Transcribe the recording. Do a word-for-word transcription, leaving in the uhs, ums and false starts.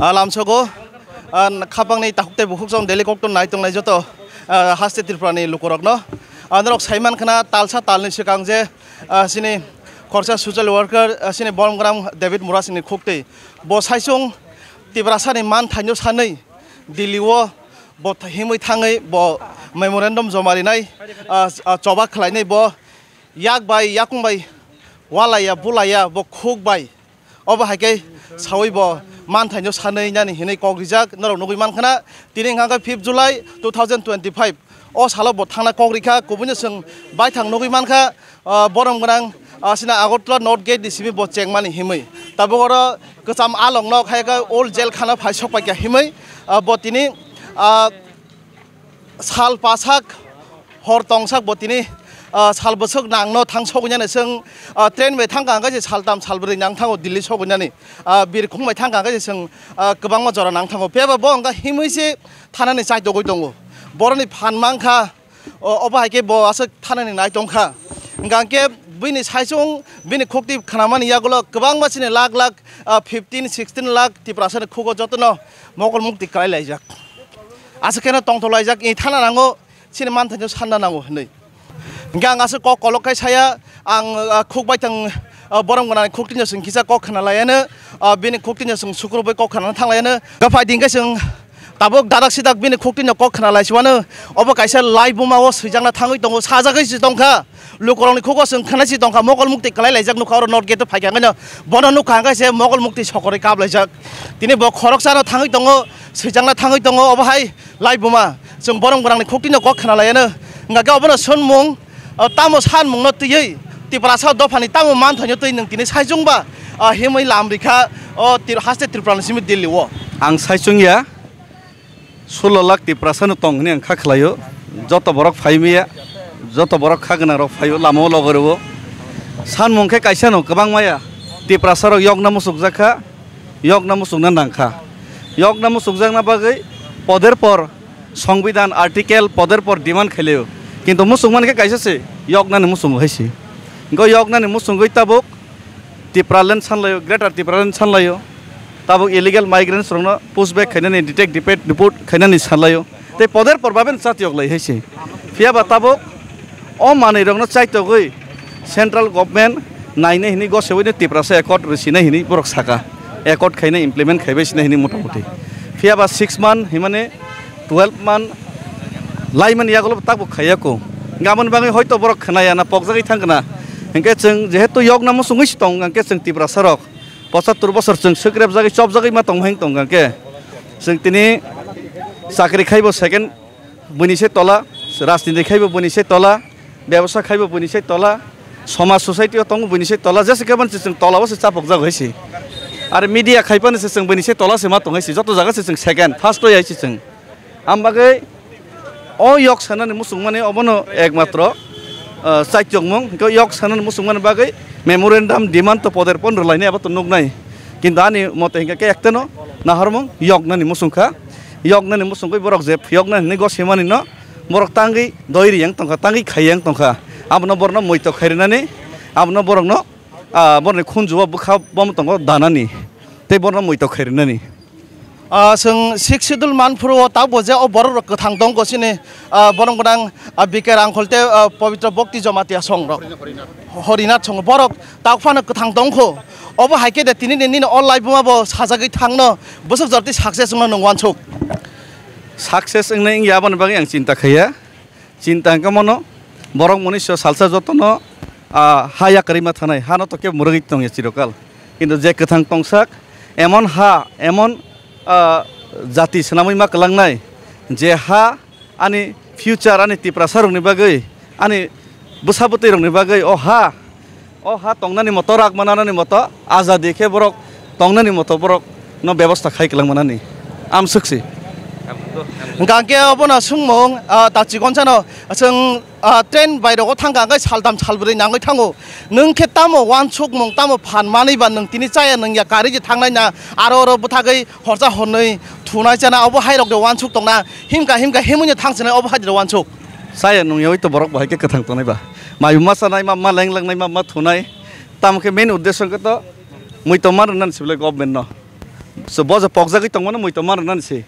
Ah, lamsogo, ah, khapangni takhuk tei bukhuk chong daily kokto nai tongnai joto, ah, haste Tripurani lukurokno. Ah, norok sai mankha na talsa talni swkang je, ah, chini khorsa social worker, ah, chini Boromgram David Murasingni khuktwi. Bo saichung Tiprasani manthaino sanwi Delhi o bo himwi thangwi bo memorandum joma rinai, ah, ah, choba khlainai bo yak bai yakung bai walaiya bulaiya bo khuk bai. Obo hai khe saui bo manthaino sanwi nani hinwi kok rijak norok nugwi mankha na. Tini wngkha khe fifth July two thousand twenty-five. O salo bo thangna kok rikha, kubuino chwng baithang nugwi mankha, ah, borom gwnang, ah, sina Agartala North Gate ni simi bo chengmani himwi. Tabuk oro kwcham alokno khai khe old jail khana phai sok paikha himwi, ah, bo tini, ah, sal pasak hor tongsak bo tini, ah, sal bwswk nangno thang sogwi nani chwng, ah, train bai thangkha hwnkhe se saltam salbrwi nang thango Delhi sogwi nani, ah, birkhung bai thangkha hwnkhe se chwng, ah, kwbangma jora nang thango. Phiya ba bo wngkha himwi se thanani chaitogwi tongo. Boroni phan mankha, o-, obo hai khe bo aswk thanani nai tongkha. Hwnkha hwnkhe bini saichung bini khuktwi khnamani yagulo kwbangma chini lakh lakh, ah, fifteen sixteen lakh Tiprasani khugo jotono mokol mukti kwlai laijak. Aswk kheno tongthok laijak, i thana nango, chini manthaino sanna nango hinwi. Hwnkhe ang aswk kok kolok khai saya, ang, ah, khuk baithang, ah, borom gwnangni khuktwino chwng kisa kok khna laiano, ah, bini khuktwino chwng sukrubwi kok khna thang laiano. Gaphai din khe chwng tabuk dadak sidak bini khuktwino kok khna laisiwano, obo kaisa laibuma o swijakna thangwi tongo, sajagwi se tongkha. Lukurokni khugo chwng khwnai si tongkha, mokol mukti kwlai laijak nukha oro North Gate o phaikha hwnkhe no, bono nukha hwnkhe se mokol mukti sokorwi kap laijak. Tini bo khoroksano thangwi tongo, swijakna thangwi tongo, obo hai laibuma. Chwng borom gwnangni khuktwino kok khna laiano. Hwnkha khe obono swnmung, o, tamo sanmungno twiwi Tiprasa dophani tamo manthaino twi nwng tini saichung ba, o, himwi lam rikha o Tir-, haste Tripurani simi Delhi o. Ang saichung ya. Sulo lakh Tiprasano tong hwnwi ang kha khlaio. Joto borok phai maya, joto borok kha gwnangrok phaio, lama o logo rwo. Sanmung khe kaisano kwbang maya. Tiprasarok yokna muchukjak kha, yokna muchukna nang kha. Yokna muchukjakna bagwi poder por Songbidan article poder por demand khailio. Kintu muchungmani khe kaisa se, yoknani muchungo hai se. Hwnkhe yoknani muchungwi tabuk Tipraland sanlaio, Greater Tipraland sanlaio. Tabuk illegal migrants rokno push back khainani, detect, deport, deport khainani sanlaio. Tei poder por baben chatiyok lai hai se. Phiya ba tabuk o manwi rokno chaitogwi central government nainai hwnwi gosewino Tiprasa accord rwsinai hwnwi borok saka. Accord khainai, implement khaibai sinai hwnwi motamuti. Phiya ba six month himani twelve month laimani yagulo tabuk khaiya ko. Hwnkhe aboni bagwi hoito borok khwnaya na pokjagwi thang kna. Hwnkhe chwng jehetu yokna muchungwi se tong hwnkhe chwng Tiprasa rok pochattor bosor chwng swkrepjagwi chopjagwi ma tongma hing tong hwnkhe chwng tini chakri khaibo second buini se tola, rajniti khaibo buini se tola, bebosa khaibo buini se tola, somaj society o tongo buini se tola, jesa khe mani se chwng tola o se chapokjago hai se. Are media khaipani se chwng buini se tola se ma tong hai se, joto jaga se chwng second, first oi hai se chwng. Am bagwi o yok sanani muchungmani obono ekmatro, ah, chaikyokmung, hwnkhe yok sanani muchungmani bagwi memorandum demand to poder pon rwlainai abo to nuknai. Kintu ani mote hwnkhe khe ekteno nahormung yoknani muchungkha. Yoknani muchungwi borok je phiyokna hinwi gosiyamani no borok tangwi doi riyang tongkha, tangwi khaiyang tongkha. Abono borokno muitok khai rwnani, abono borokno, ah, borokni khunju o bwkha bomo tongo danani tei borokno muitok khai rwnani. Ah, chwng sixth schedule manphuru o tabuk bo je o borok rok kwthang tong kosini, ah, borom gwnang, ah, B K Rangkhol tei, ah, Pabitra Bhakti Jamatia song rok. Horinath song borok tabuk phano kwthang tong kho. Obo hai khe de tini ni nini o laibuma bo sajagwi thangno bwswk jorti success wngno nwng wansuk. Success wngnai wngya aboni bagwi ang chinta khaiya. Chinta hwnkhe mono borok mwnwi so salsa jotono, ah, ha yakarwi ma thanai, hano to kebo mwrwgwi tongya chirokal. Kintu je kwthang tongsak, emon ha, emon, ah, jati swnamwi ma kwlangnai, je ha ani future, ani Tiprasa rokni bagwi, ani bwsa bwtwi rokni bagwi o ha, o ha tongnani moto, rak mananani moto, ajadi khe borok tongnani moto borok no bebosta khai kwlang manani. Amswk si. Hwnkha khe obono swngmung, ah, ta chikon sano chwng, ah, train bai rogo thangkha hwnkhe saltham salbrwi nangwi thango. Nwng khe tamo wansukmung, tamo phan manwi ba nwng tini chaya nwng ya kari je thangnai na, aro oro bwthagwi horsa hornwi thunai chana, obo hai rok de wansuk tongna, himkha himkha himwi no thang sinai obo hai de wansuk. Chaya nung yaui to borok bo hai khe kwthang tongnai ba. Mai ma chanai ma, ma leng lengnai ma, ma thunai. Tamo khe main uddesho khe to mui tongma rwnani sibilai government no. So, bo je pokjagwi tongmano mui tongma rwnani se.